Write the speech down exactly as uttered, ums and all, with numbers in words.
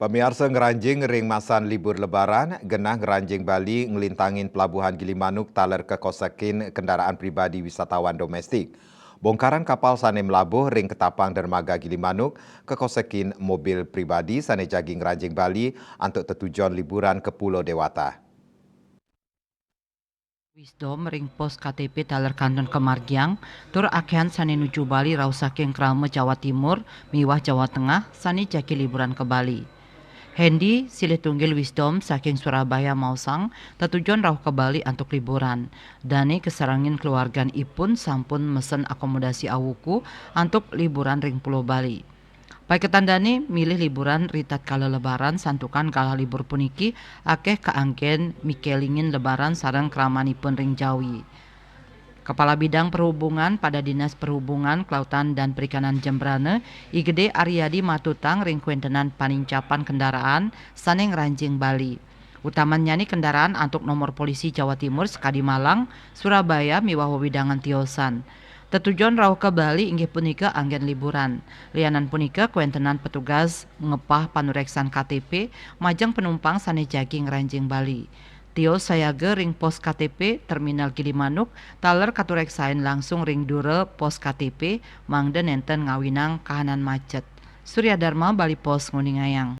Pamiarsa, ngranjing ring masan libur Lebaran, genah ngranjing Bali nglintangin pelabuhan Gilimanuk taler kakosekin kendaraan pribadi wisatawan domestik. Bongkaran kapal sane mlabuh ring Ketapang Dermaga Gilimanuk kakosekin mobil pribadi sane jagi ngranjing Bali antuk tetujon liburan ka Pulo Dewata. Wisdom ring pos K T P taler kantun kamargiang, tur akehan sane nuju Bali rauh saking krama Jawa Timur miwah Jawa Tengah sane jagi liburan ka Bali. Hendy, silih tunggil Wisdom saking Surabaya maosang, tetujon rauh ka Bali antuk liburan. Dane kasarengin keluargan ipun sampun mesen akomodasi awuku antuk liburan ring Pulo Bali. Paiketan dane milih liburan ritatkala Lebaran santukan galah libur puniki akeh kaanggen mikelingin Lebaran sareng kramanipun ring Jawi. Kepala Bidang Perhubungan pada Dinas Perhubungan, Kelautan, dan Perikanan Jembrana, I Gede Aryadi matutang ring kuentenan panincapan kendaraan sane ngranjing Bali. Utamannyane kendaraan antuk nomor polisi Jawa Timur sakadi Malang, Surabaya, miwah wewidangan tiosan. Tetujon rauh ka Bali inggih punika anggen liburan. Lianan punika, kuentenan petugas ngepah panureksan K T P majeng penumpang sane jagi ngranjing Bali. Tios sayaga ring pos K T P Terminal Gilimanuk taler katureksain langsung ring dura pos K T P mangda nenten ngawinang kahanan macet. Surya Dharma, Bali Post, nguningayang.